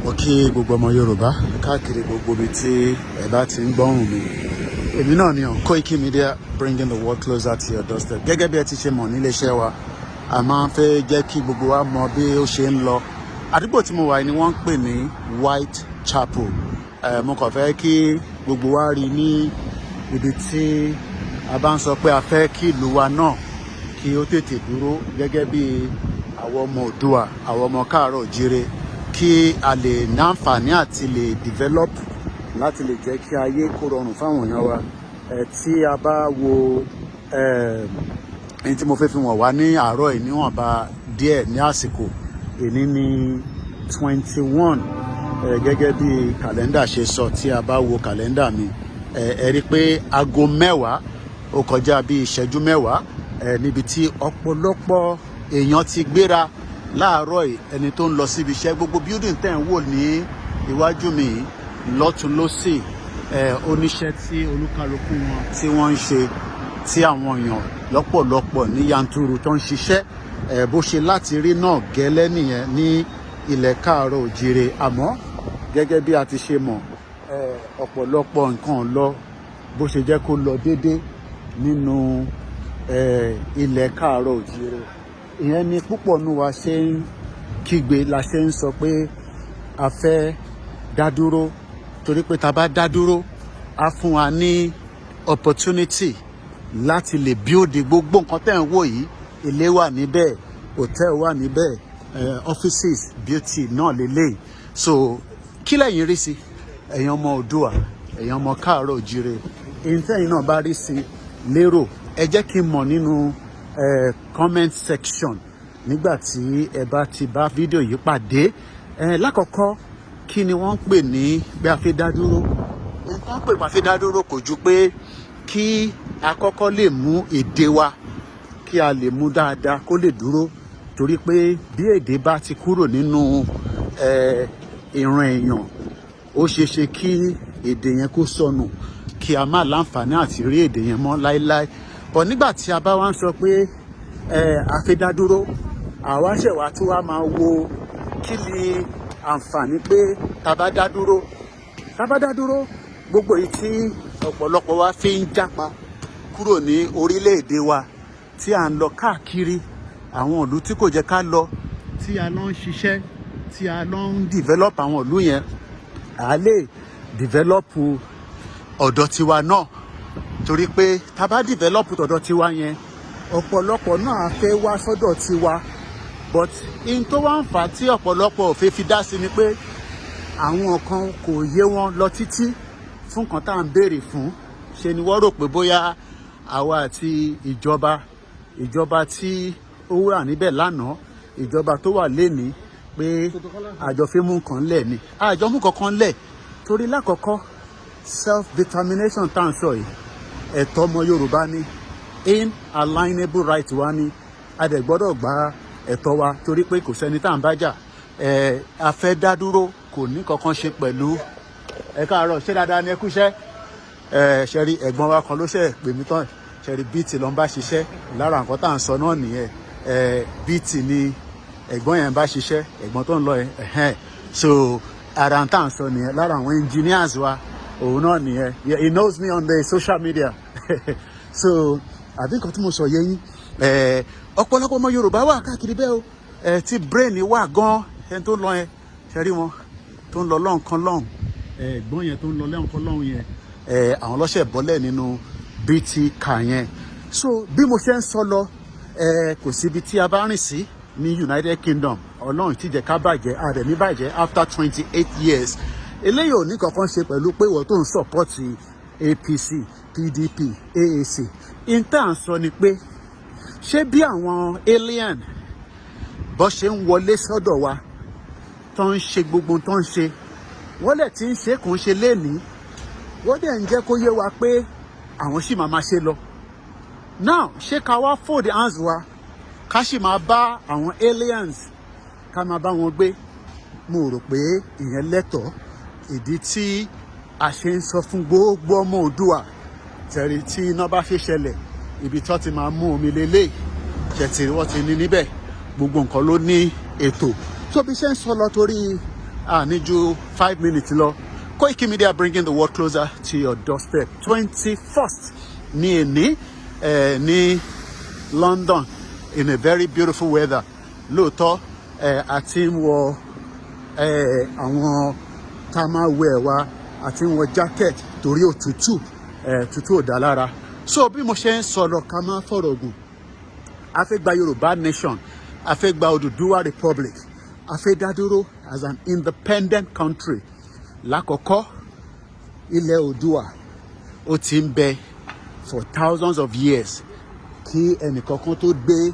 Mo kí gbogbo ọmọ Yorùbá káàkiri gbogbo ibi tí ẹ bá ti ń gbọ́hùn mi. Èmi náà ni on Koiki Media, bringing the world closer to your doorstep. Gẹ́gẹ́ bí ẹ ti ṣe mọ̀ nílé iṣẹ́ wa, a máa ń fẹ́ jẹ́ kí gbogbo wa mọ bí ó ṣe ń lọ. Àdúgbò tí mo wà yìí ni wọ́n ń pè ní White Chapel. Mo kàn fẹ́ kí gbogbo wa rí ní ibi tí a bá ń sọ pé a fẹ́ kí ìlú wa náà kí ó tètè dúró gẹ́gẹ́ bí àwọn ọmọ Oòduà, àwọn ọmọ káàárọ̀ òjíire, kí a lè náǹfààní àti lè develop, láti lè jẹ́ kí ayé kó rọrùn fáwọn èèyàn wa. Tí a bá wo ẹni tí mo fẹ́ fi wọ̀n wá ní àárọ̀ yìí níwọ̀nba díẹ̀ ní àsìkò èní ní 21, gẹ́gẹ́ bí kàlẹ́ndà ṣe sọ. Tí a bá wo kàlẹ́ndà mi, ẹ rí i pé aago 10 ó kọjá bí ìṣẹ́jú 10, níbi tí ọ̀pọ̀lọpọ̀ èèyàn ti gbéra láàárọ̀ yìí, ẹni tó ń lọ síbi iṣẹ́. Gbogbo building tẹ̀ ń wò ní iwájú mi yìí, lọ́tún lọ́sì, oníṣẹ́ tí olúkálukú wọn tí wọ́n ń ṣe, tí àwọn èèyàn lọ́pọ̀lọpọ̀ ní yanturu tó ń ṣiṣẹ́. Bó ṣe láti rí náà gẹ́lẹ́ nìyẹn ní ilẹ̀ káàárọ̀ òjìrè. Àmọ́ gẹ́gẹ́ bí a ti ṣe mọ̀, ọ̀pọ̀lọpọ̀ nǹkan lọ bó ṣe jẹ́ kó lọ déédé nínú ilẹ̀ káàárọ̀ òjìrè. Ìyẹn ni púpọ̀ nù wa ṣe ń kígbe, la ṣe ń sọ pé a fẹ́ dá dúró, torí pé tá a bá dá dúró, á fún wa ní opportunity láti lè build gbogbo nǹkan tẹ́ ń wò yìí. Ilé wà níbẹ̀, hotel wà níbẹ̀, offices, beauty náà lélẹ́yìí. So kí lẹ̀yin rí sí, ẹ̀yin ọmọ Oòduà, ẹ̀yin ọmọ káàárọ̀ òjíire? Èyí tẹ́yin náà bá rí sí lérò, ẹ jẹ́ kí n mọ̀ nínú comment section nígbà tí ẹ bá ti bá fídíò yìí pàdé. Lákọ̀ọ́kọ́, kí ni wọ́n ń pè ní bí a fi dá dúró? Nǹkan pè pa fi dá dúró kò ju pé kí a kọ́kọ́ lè mú èdè wa, kí a lè mú dáadáa kó lè dúró, torí pé bí èdè bá ti kúrò nínú ìran èèyàn, ó ṣeé ṣe kí èdè yẹn kó sọnù, kí a má láǹfààní àti rí èdè yẹn mọ́ láéláé. But nígbà tí a bá wá ń sọ pé a fi dá dúró, àwa ṣẹ̀ wá tí wàá máa wo kí ni àǹfààní pé tá a bá dá dúró. Tá a bá dá dúró, gbogbo èyí tí ọ̀pọ̀lọpọ̀ wa fi ń jápa kúrò ní orílẹ̀-èdè wa, tí à ń lọ káàkiri àwọn ìlú tí kò jẹ́ ká lọ, tí a lọ ń ṣiṣẹ́, tí a lọ ń develop àwọn ìlú yẹn, à lè develop ọ̀dọ̀ tiwa náà, torí pé tá a bá develop tọ̀dọ̀ tiwa yẹn, ọ̀pọ̀lọpọ̀ náà á fẹ́ wá sọ́dọ̀ tiwa. But in tó wá ń fà á tí ọ̀pọ̀lọpọ̀ ò fẹ́ fi dá sí ni pé àwọn kan kò yé wọn lọ títí fún kan tá à ń béèrè fún. Ṣe ni wọ́n rò pé bóyá àwa àti ìjọba tí ó wà níbẹ̀ lánàá, ìjọba tó wà lénìí, pé àjọ fi mú nǹkan lẹ̀ ni. Àjọ mú kankan lẹ̀, torí lákọ̀ọ́kọ́, self determination tá à ń sọ yìí, ẹ̀tọ́ ọmọ Yorùbá ni, inalienable right wa ni. A dẹ̀ gbọ́dọ̀ gba ẹ̀tọ́ wa, torí pé kò sẹ́ni tá à ń bá jà. Ẹ̀ a fẹ́ dá dúró kò ní kankan ṣe pẹ̀lú. Ẹ káàárọ̀, ṣé dáadáa ni? Ẹ kúṣẹ́. Ẹ ṣe rí ẹ̀gbọ́n wa kan ló ṣe pè mí tán. Ṣe rí bíìtì ló ń bá ṣiṣẹ́. Lára nǹkan tá à ń sọ náà nìyẹn. Ẹ bíìtì ni ẹ̀gbọ́n yẹn bá ṣiṣẹ́, ẹ̀gbọ́n tó ń lọ yẹn ẹ̀hẹ́n. So ara tá à ń sọ nìyẹn, lára àwọn engineers wa òun náà nìyẹn. Yeah, he knows me on the social media. So àbí nǹkan tí mo sọ yé yín? Ọ̀pọ̀lọpọ̀ ọmọ Yorùbá wà káàkiri bẹ́ẹ̀ o, tí brain wà gan. Ẹni tó ń lọ yẹn, ṣe rí wọn tó ń lọ lọ́nkan lọ́hùn, ẹ̀gbọ́n yẹn tó ń lọ lọ́nkan lọ́hùn yẹn, àwọn ọlọ́ṣẹ̀ bọ́lẹ̀ nínú BT car yẹn. So bí mo ṣe ń sọ lọ, kò síbi tí a bá rìn sí ní United Kingdom, Ọlọ́run tí jẹ́ ká bàjẹ́, àdẹ̀mí bàjẹ́ after 28 years. Eléyìí ò ní kankan ṣe pẹ̀lú pé ìwọ tó ń support APC, PDP, AAC. Intan sọ ni pé ṣé bí àwọn alien bó ṣe ń wọlé sọ́dọ̀ wa, tó ń ṣe gbogbo tó ń ṣe, wọ́n lẹ̀ tí ń ṣe, kò ń ṣe lénìí, wọ́n dẹ̀ ń jẹ́ kó yé wa pé àwọn sì máa máa ṣe lọ. Now, ṣé ká wá fold hands wa, ká sì máa bá àwọn aliens, ká máa bá wọn gbé? Mo rò pé ìyẹn lẹ́tọ̀ọ́. Ìdí tí a ṣe ń sọ fún gbogbo ọmọ Oòduà tẹ̀rí, tí iná bá ṣe ṣẹlẹ̀, ibi tó ti máa mú omi lélẹ̀ ṣẹ̀tì, wọ́n ti ní níbẹ̀. Gbogbo nǹkan ló ní ètò. Tó bí ṣe ń sọ lọ, torí A ní ju 5 minutes lọ. Koiki Media, bringing the world closer to your doorstep. 21st ní èní ní London, in a very beautiful weather. Lóòótọ́, a ti ń wọ àwọn thermal wear wa, a ti ń wọ jacket torí òtútù, tútù ò dá lára. So bí mo ṣe ń sọ̀rọ̀, ká má fọ̀rọ̀ gùn, a fẹ́ gba Yorùbá nation, a fẹ́ gba Odùduwà Republic, a fẹ́ dá dúró as an independent country. Lákọ̀ọ́kọ́, ilẹ̀ Oòduà ó ti ń bẹ for thousands of years kí ẹnìkankan tó gbé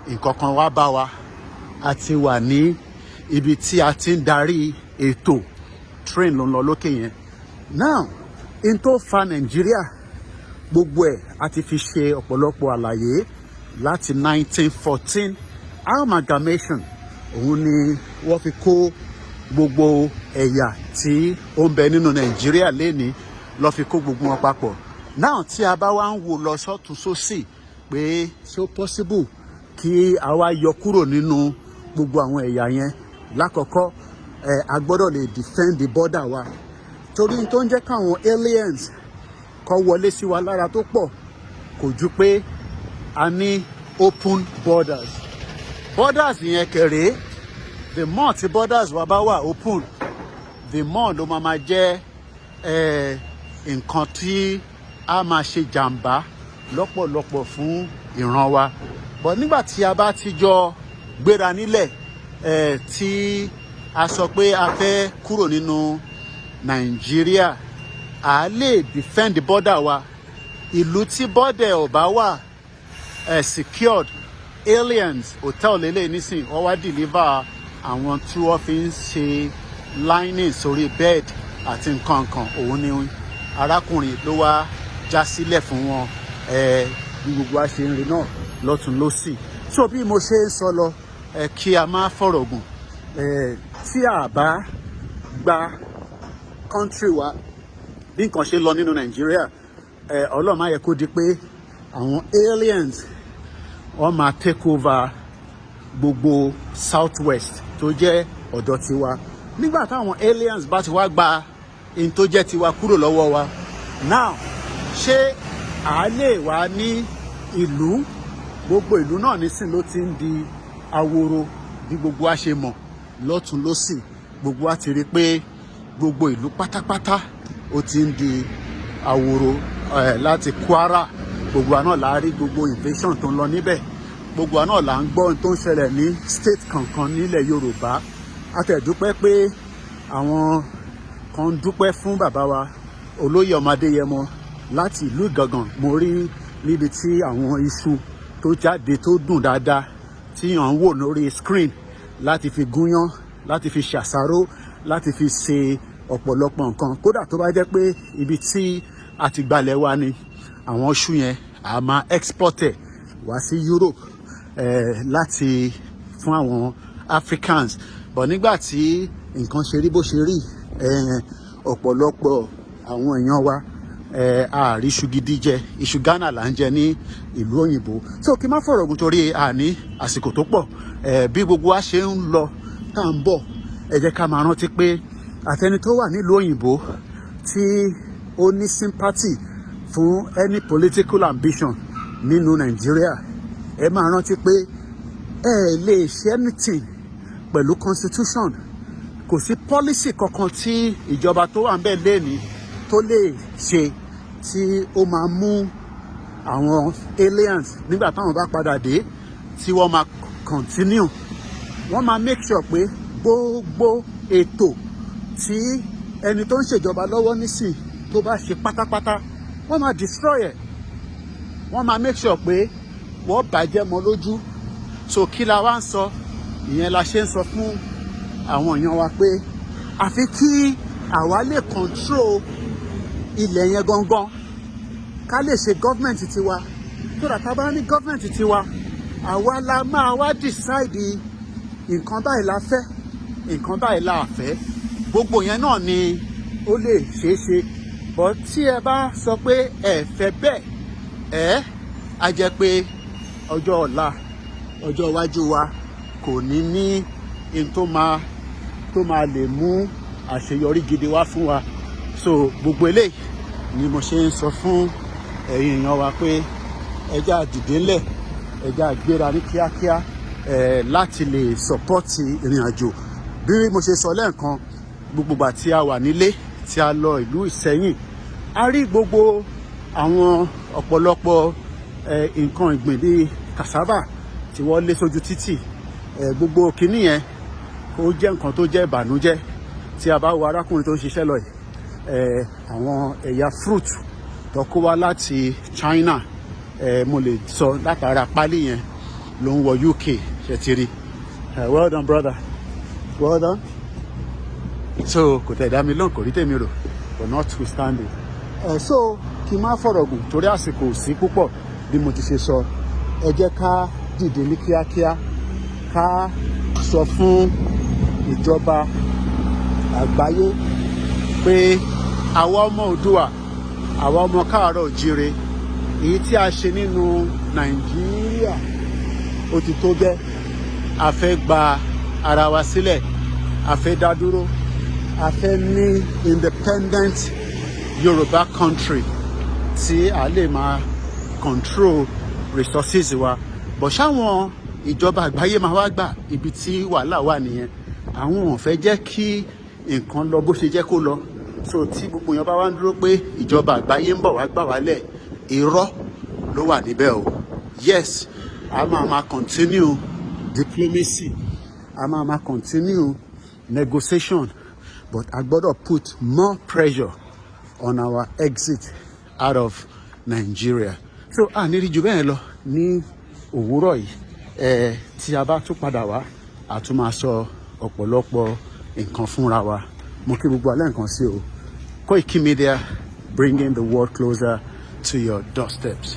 nǹkan kan wá bá wa. A ti wà ní ibi tí a ti ń darí ètò. Train ló ń lọ lókè yẹn. Now, in tó fa Nàìjíríà, gbogbo ẹ̀ a ti fi ṣe ọ̀pọ̀lọpọ̀ àlàyé láti 1914 amalgamation. Òun ni wọ́n fi kó gbogbo ẹ̀yà tí ó ń bẹ nínú Nàìjíríà lénìí, lọ́ fi kó gbogbo wọn papọ̀. Now, tí a bá wá ń wò lọ sọ́tún sósì pé ṣé ó possible kí a wá yọ kúrò nínú gbogbo àwọn ẹ̀yà yẹn, lákọ̀ọ́kọ́ ẹ̀, a gbọ́dọ̀ lè defend the border wa, torí tó ń jẹ́ káwọn aliens kọ́ wọlé sí wa lára tó pọ̀ kò ju pé a ní open borders. Borders yẹn kéré. The more tí borders wa bá wà open, the more ló máa ma jẹ́ nǹkan tí a máa ṣe jàǹbá lọ́pọ̀lọpọ̀ fún ìran wa. But nígbà tí a bá ti jọ gbéra nílẹ̀ tí a sọ pé a fẹ́ kúrò nínú Nàìjíríà, à lè defend border wa. Ìlú tí border ò bá wà secured, aliens. Hotel lélẹ̀ nísìn, wọ́n wá deliver àwọn tí wọ́n fi ń ṣe lining sórí bed àti nǹkan kan. Òun ni arákùnrin ló wá já sílẹ̀ fún wọn bí gbogbo wa ṣe ń rí náà lọ́tún lọ́sì. So bí mo ṣe ń sọ lọ, kí a má fọ̀rọ̀ gùn, tí a bá gba country wa, bí nǹkan ṣe lọ nínú Nàìjíríà, Ọlọ́run má yẹ kó di pé àwọn aliens wọ́n máa take over gbogbo South West tó jẹ́ ọ̀dọ̀ tiwa. Nígbà táwọn aliens bá ti wá gba in tó jẹ́ tiwa kúrò lọ́wọ́ wa now, ṣé à lè wá ní ìlú? Gbogbo ìlú náà nísìn ló ti ń di ahoro. Bí gbogbo wa ṣe mọ̀ lọ́tún lọ́sì, gbogbo wa ti rí i pé gbogbo ìlú pátápátá ó ti ń di ahoro láti Kwara, gbogbo wa náà la rí gbogbo invasion tó ń lọ níbẹ̀. Gbogbo wa náà là ń gbọ́ ohun tó ń ṣẹlẹ̀ ní state kankan nílẹ̀ Yorùbá. A tẹ̀ dúpẹ́ pé àwọn kan ń dúpẹ́ fún bàbá wa olóyè ọmọ Adéyẹmọ láti ìlú Ìgàngàn. Mo rí níbi tí àwọn iṣu tó jáde tó dùn dáadáa tí à ń wò lórí screen, láti fi gúnyán, láti fi ṣàṣàrò, láti fi ṣe ọ̀pọ̀lọpọ̀ nǹkan. Kódà tó bá jẹ́ pé ibi tí a ti gbalẹ̀ wa ni àwọn iṣu yẹn, a máa export ẹ̀ wá sí Europe láti fún àwọn Africans. But nígbà tí nǹkan ṣe rí bó ṣe rí, ọ̀pọ̀lọpọ̀ àwọn èèyàn wa, àárí iṣu gidi jẹ. Iṣu Ghana là ń jẹ ní ìlú òyìnbó. So kí n má fọ̀rọ̀ gùn torí àní àsìkò tó pọ̀, bí gbogbo wa ṣe ń lọ tá à ń bọ̀, ẹ jẹ́ ká máa rántí pé àtẹni tó wà nílùú òyìnbó tí ó ní sympathy fún any political ambition nínú Nàìjíríà, ẹ máa rántí pé ẹ lè ṣe anything pẹ̀lú constitution. Kò sí policy kankan tí ìjọba tó wà ń bẹ̀ lẹ́ni tó lè ṣe tí ó máa mú àwọn aliens, nígbà táwọn bá padà dé, tí wọ́n máa continue, wọ́n máa make sure pé gbogbo ètò tí ẹni tó ń ṣèjọba lọ́wọ́ nísìn tó bá ṣe pátápátá, wọ́n máa destroy ẹ̀. Wọ́n máa make sure pé wọ́n bàjẹ́ mọ́ lójú. So kí la wá ń sọ? Ìyẹn la ṣe ń sọ fún àwọn èèyàn wa pé àfi kí àwa lè control ilẹ̀ yẹn gangan, ká lè ṣe government tiwa, tó dà tá a bá ní government tiwa, àwa la máa wá decide nǹkan báyìí la fẹ́, nǹkan báyìí la fẹ́. Gbogbo yẹn náà ni ó lè ṣeé ṣe. But tí ẹ bá sọ pé ẹ fẹ́ bẹ́ẹ̀, ẹ á jẹ́ pé ọjọ́ ọ̀la, ọjọ́ iwájú wa kò ní ní in tó máa tó máa lè mú àṣeyọrí gidi wá fún wa. So gbogbo eléyìí ni mo ṣe ń sọ fún ẹ̀yin èèyàn wa pé ẹ jẹ́ á dìde ńlẹ̀, ẹ jẹ́ á gbéra ní kíákíá láti lè support ìrìn àjò. Bí mo ṣe sọ lẹ́ẹ̀kan, gbogbo ìgbà tí a wà nílé, tí a lọ ìlú Ìsẹ́yìn, a rí gbogbo àwọn ọ̀pọ̀lọpọ̀ nǹkan ìgbìn bíi cassava tí wọ́n lé sójú títì. Gbogbo kinní yẹn, ó jẹ́ nǹkan tó jẹ́ ìbànújẹ́. Tí a bá wo arákùnrin tó ń ṣiṣẹ́ lọ yìí, àwọn ẹ̀yà fruit tó kó wá láti China, mo lè sọ látara pálí yẹn ló ń wọ UK. Ṣe ti rí? Well done, brother, well done. So kò tẹ̀ dá mi lóhùn, kò rí tèmi rò, but notwithstanding, so kí n má fọ̀rọ̀ gùn torí àsìkò ò sí púpọ̀. Bí mo ti ṣe sọ, ẹ jẹ́ ká dìde ní kíákíá, ká sọ fún ìjọba àgbáyé pé àwa ọmọ Oòduà, àwa ọmọ káàárọ̀ òjíire, èyí tí a ṣe nínú Nàìjíríà ó ti tó gẹ́. A fẹ́ gba ara wa sílẹ̀, a fẹ́ dá dúró, a fẹ́ ní independent Yorùbá country tí a lè máa control resources wa. But ṣáwọn ìjọba àgbáyé máa wá gbà? Ibi tí wàhálà wà nìyẹn. Àwọn ò fẹ́ jẹ́ kí nǹkan lọ bó ṣe jẹ́ kó lọ. So tí gbogbo èèyàn bá wá ń dúró pé ìjọba àgbáyé ń bọ̀ wá gbà wálẹ̀, irọ́ ló wà níbẹ̀ o. Yes, a máa máa continue diplomacy, a máa máa continue negotiation, but a gbọ́dọ̀ put more pressure on our exit out of Nigeria. So a ní rí ju bẹ́ẹ̀ lọ ní òwúrọ̀ yìí. Ẹ tí a bá tún padà wá, a tún máa sọ ọ̀pọ̀lọpọ̀ nǹkan fúnra wa. Mo kí gbogbo alẹ́ nǹkan sí o. Koiki Media, bringing the world closer to your doorsteps.